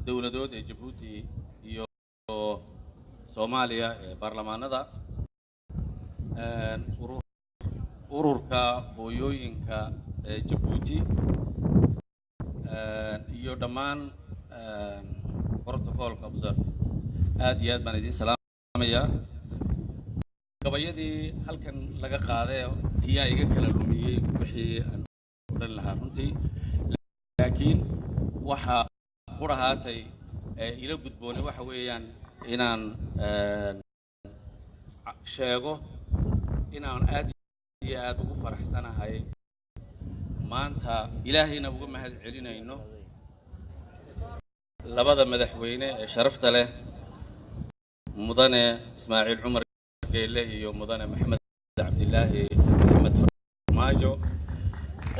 Dowladood ee Jabuuti iyo Soomaaliya ee baarlamaanada, ururka hooyooyinka ee Jabuuti iyo dhammaan protocolka observe, aad iyo aad baan idiin salaamayaa. Gabayadii halkan laga qaaday ayaa iga kala lumiyey wixii aan odhan lahaa runtii, laakiin waxaa qurahaatay ila gudboonay waxa weeyaan inaan sheego inaan aad iyo aad ugu faraxsanahay maanta, Ilaahayna uga mahad celinayno labada madaxweyne ee sharafta leh, Mudane Ismaaciil Cumar Geyle iyo Mudane Maxamed Cabdilaahi Maxamed Farmaajo,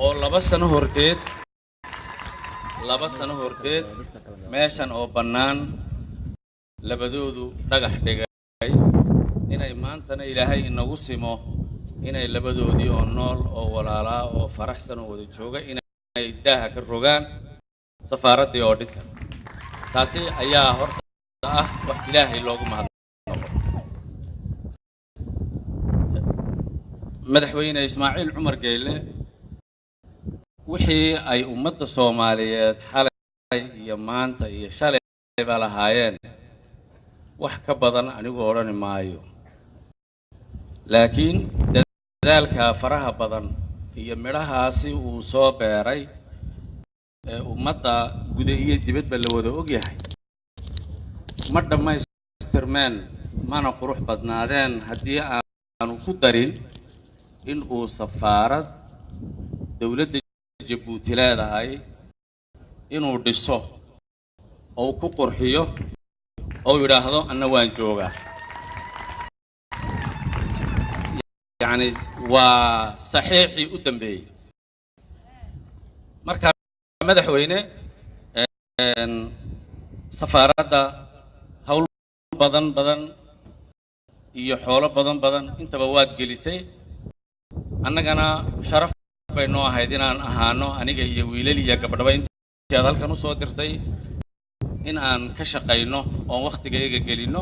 oo 2 sano horteed meeshan oo bannaan labadoodu dhagax dhigay, inay maantana Ilaahay inagu simo inay labadoodii oo nool oo walaalaa oo faraxsan oo wada jooga inay daaha ka rogaan safaaraddii oo dhisan. Taasi ayaa horta ah wax Ilaahay loogu mahadnaqo. Madaxweyne Ismaaciil Cumar Geyle wixii ay ummadda Soomaaliyeed xalay iyo maanta iyo shalayba lahaayeen wax ka badan anigu odhani maayo, laakiin dadaalka faraha badan iyo midhahaasi uu soo beeray ee ummadda guda iyo dibadba la wada ogyahay ma dhammaystirmeen mana qurux badnaadeen haddii aanu ku darin in uu safaarad dowladda Jabuuti leedahay inuu dhiso oo ku qurxiyo oo yidhaahdo, "Anna waan joogaa." Yacni waa saxiixii u dambeeyey. Marka madaxweyne, safaaradda hawl badan badan iyo xoolo badan badan intaba waad gelisay. Annagana sharaf bay noo ahayd inaan ahaano aniga iyo wiilal iyo gabdhaba intii aad halkan usoo dirtay in aan ka shaqayno oon wakhtigayaga gelinno.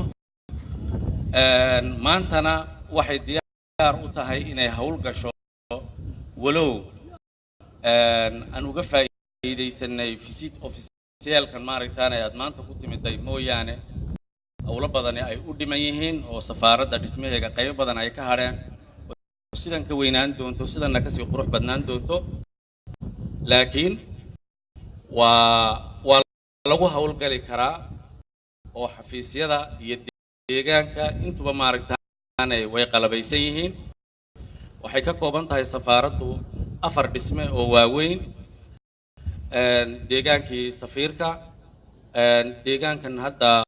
Maantana waxay diyaar u tahay inay hawl gasho, walow aan uga faa'iidaysanay visite officielkan maaragtaane aad maanta ku timiday mooyaane, howlo badani ay u dhiman yihiin oo safaaradda dhismaheega qaybo badan ay ka hadheen, sidan ka weynaan doonto, sidanna kasii qurux badnaan doonto, laakiin waa lagu howlgali karaa oo xafiisyada iyo deegaanka intuba maaragtaane way qalabaysan yihiin. Waxay ka kooban tahay safaaraddu afar dhisme oo waaweyn: deegaankii safiirka, deegaankan hadda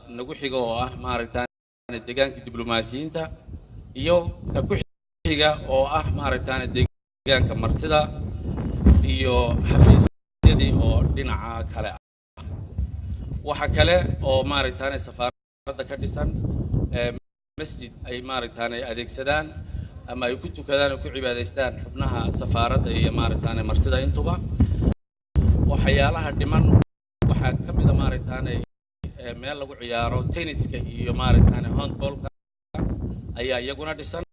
nagu xiga oo ah maaragtaane deegaankii diblomaasiyiinta, iyo ka ku xiga oo ah maaragtaane deegaanka martida, iyo xafiisyadii oo dhinaca kale ah. Waxa kale oo maaragtaane safaaradda ka dhisan masjid ay maaragtaane adeegsadaan ama ay ku tukadaan oo ku cibaadaystaan xubnaha safaaradda iyo maaragtaane martida intuba. Waxyaalaha dhiman waxaa ka mid a maaragtaane meel lagu ciyaaro tenniska iyo maaragtaane handballka ayaa iyaguna dhisan,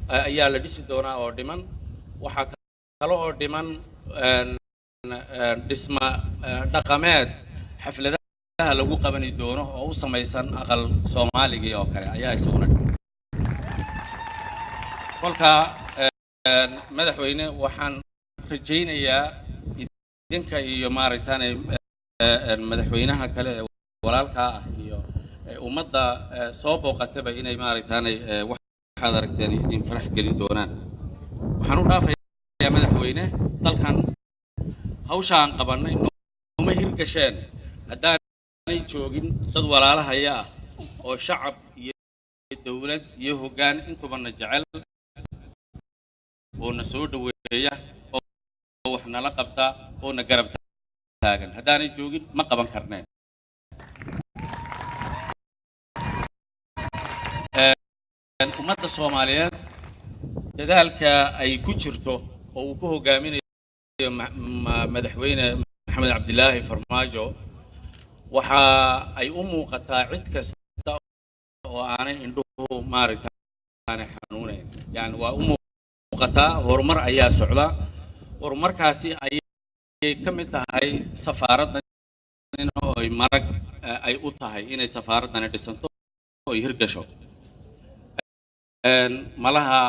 ayaa la dhisi doonaa oo dhiman. Waxaa kale oo dhiman dhisma dhaqameed xafladaha lagu qabani doono oo u samaysan aqal Soomaaligii oo kale ayaa isaguna dhiman. Kolka madaxweyne, waxaan rajaynayaa idinka iyo maaragtaane madaxweynaha kale ee walaalkaa ah iyo ummadda soo booqataba inay maaragtaane waxaad aragteen idin farax gelin doonaan. Waxaan u dhaafayaa madaxweyne, dalkan hawsha aan qabannay nooma hirgasheen haddaanay joogin dad walaalahaya ah oo shacab iyo dowlad iyo hoggaan intubana jecel oo na soo dhoweeya oo wax nala qabta oo na garab taagan. Haddaanay joogin ma qaban karneen. Ummadda Soomaaliyeed dadaalka ay ku jirto oo uu ku hogaaminayo madaxweyne Maxamed Cabdilaahi Farmaajo Waxa ay u muuqataa cid kasta oo aanay indhuhu maaragtaane xanuunayn, yani waa u muuqataa horumar ayaa socda. Horumarkaasi ayay ka mid tahay safaaraddan oo ay marag ay u tahay inay safaaraddani dhisanto oo ay hirgasho. Malaha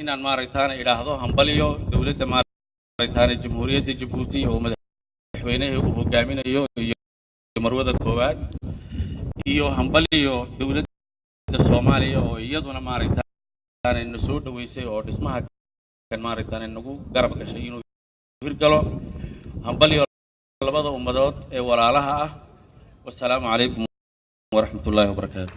inaan maaragtaane idhaahdo hambalyo dowladda maaragtaane Jamhuuriyadda Jabuuti oo madaxweynahii uu hogaaminayo iyo marwada koowaad, iyo hambalyo dowladda Soomaaliya oo iyaduna maaragtaane na soo dhoweysay oo dhismaha kan maaragtaane nagu garab gashay inuu hirgalo. Hambalyo labada ummadood ee walaalaha ah. Wasalaamu calaykum waraxmat ullaahi wabarakaatu.